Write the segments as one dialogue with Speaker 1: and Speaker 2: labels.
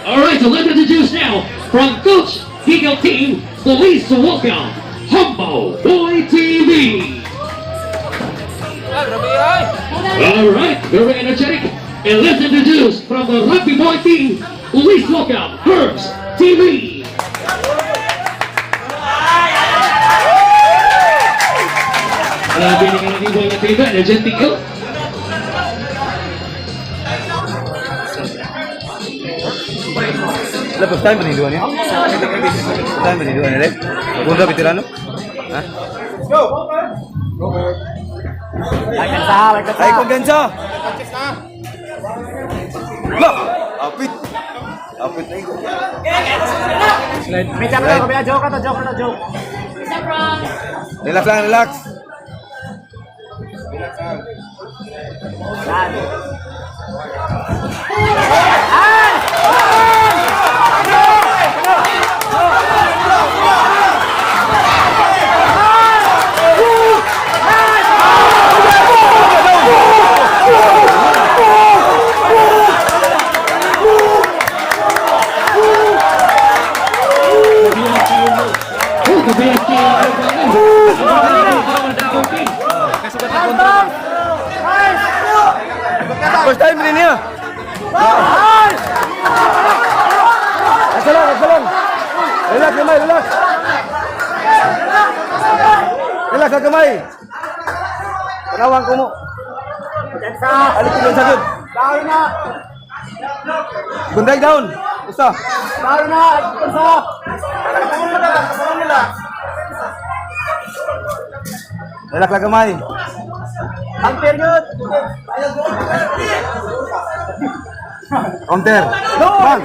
Speaker 1: All right, so let's introduce now from Coach Gigo Team, please welcome Humble Boy TV. All right, very energetic. And let's introduce from the Rugby Boy Team, please welcome Herbs TV. Grabe ni Rugby Boy na TV, energetic ko.
Speaker 2: Lah, first time ba ni dua niya? First time ba ni dua niya? Bunda veterano? Ha?
Speaker 3: Ay, kansa,
Speaker 2: Ay, kumpiyansa! Lah! Apit! Apit na ikaw.
Speaker 3: May joke na, may joke na, joke na, joke.
Speaker 2: Relax lang, relax.
Speaker 3: Yan.
Speaker 1: Oh, the best team.
Speaker 2: First time rin niya. Relax lang, relax lang. Relax kamay, relax. Relax ang kamay. Tanawang ko mo.
Speaker 3: Kansa.
Speaker 2: Alik ko sa gud.
Speaker 3: Down na.
Speaker 2: Gunday down. Usa.
Speaker 3: Down na. Kansa.
Speaker 2: Relax lang kamay.
Speaker 3: Ang period.
Speaker 2: Counter. Bang.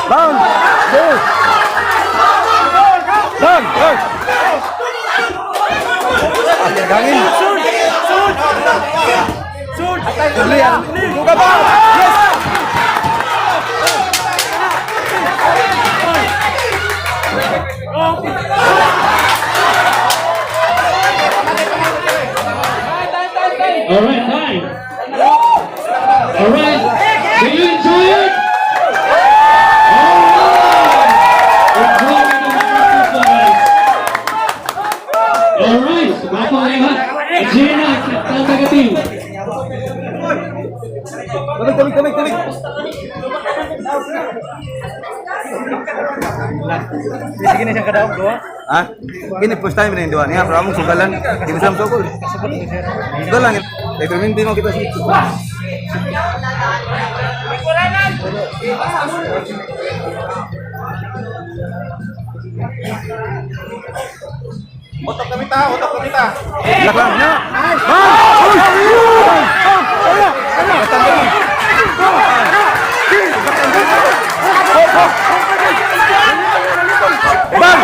Speaker 2: Bang. Go. Bang. Bang. Ah, gangin. Tuloy yan. Buka ba? Yes!
Speaker 1: All right, time. All right. Do you enjoy it? All right. Enjoy the football, guys. All right. Gwapo kayo ha. Gina, taga team.
Speaker 2: Tabig, tabig, tabig, tabig.
Speaker 3: Sige na siyang kadaog, duha.
Speaker 2: Ha? Kini first time rin duha niya, pero among sugalan, di mo siya sugol. Sugalan. Kay perminti mo kita si.
Speaker 4: Utok kami ta, utok kami ta.
Speaker 2: Relax lang. Na. Bang! Uy! Bang! Bang! Wala! Wala! Bang!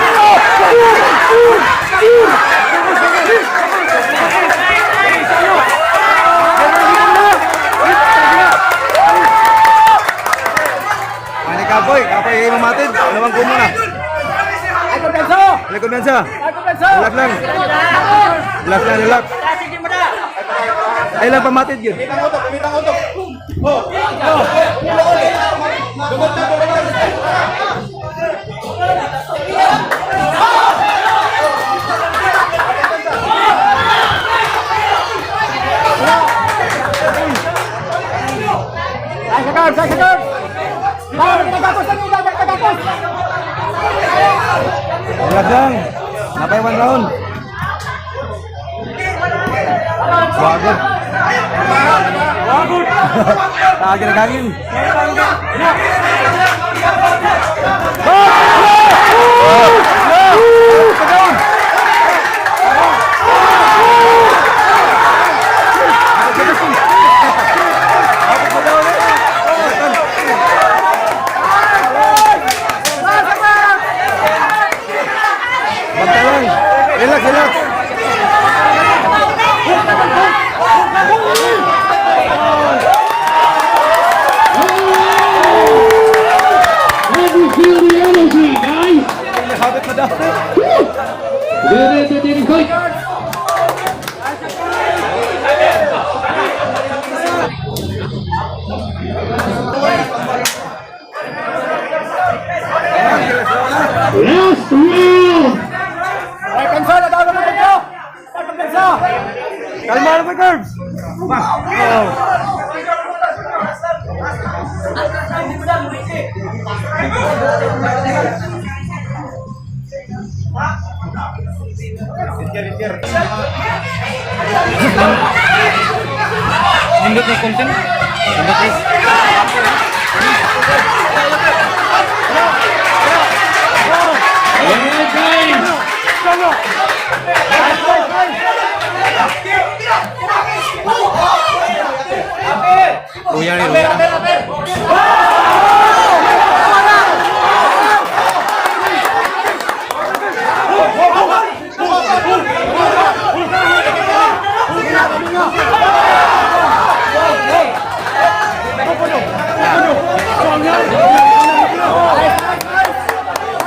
Speaker 2: Mani kapoy, kapoy ay mamatid. Nawang ko muna.
Speaker 3: Ay, kumpiyansa.
Speaker 2: Ay, kumpiyansa.
Speaker 3: Ay, kumpiyansa.
Speaker 2: Relax lang. Relax lang, relax. Ay lang pamatid yun.
Speaker 4: Kumitang utok, kumitang utok. Oh. Oh. Dugot na, dugot na.
Speaker 3: Ay, sa guard, ay, sa guard. Dapat tagapos, dapat tagapos.
Speaker 2: Relax lang. Napay one round. Wagod. Wagod. Lagi na gangin. Down. Bantay lang. Relax, relax.
Speaker 1: Round.
Speaker 3: Ay, kansa, nadawa mo dito! Kansa!
Speaker 2: Kalma na ba, Curbs? Nindot ni content. Nindot ni.
Speaker 1: Alright, guys.
Speaker 2: Luya ni luya.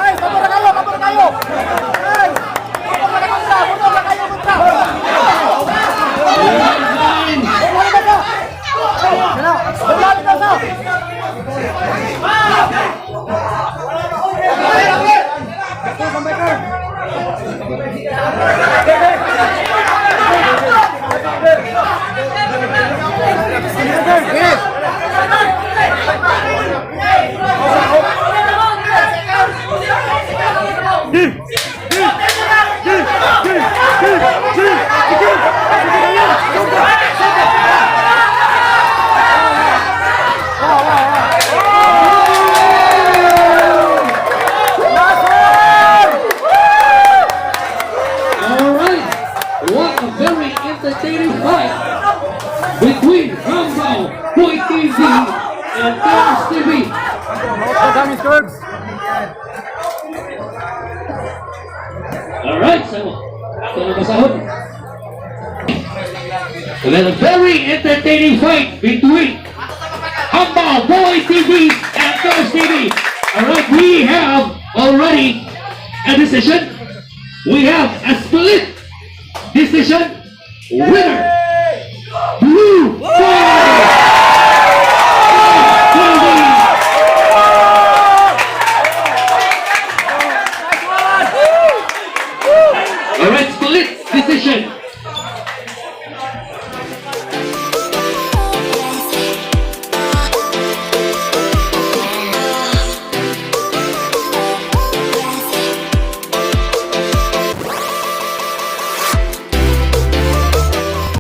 Speaker 3: Ay, pabor na kayo, pabor na kayo! Ay, pabor na kayo, kontra! Pabor na kayo, kontra!
Speaker 1: Alright, guys.
Speaker 3: Pabor na kayo! Pabor na kayo!
Speaker 1: All right. What a very entertaining fight between Rambo, Boy TV, and Thomas TV.
Speaker 2: Damage, Curbs.
Speaker 1: All right, so ito na basahon. Well, a very entertaining fight between Humble Boy TV and Ghost TV. All right, we have already a decision. We have a split decision winner. Blue Boy TV. All right, split decision.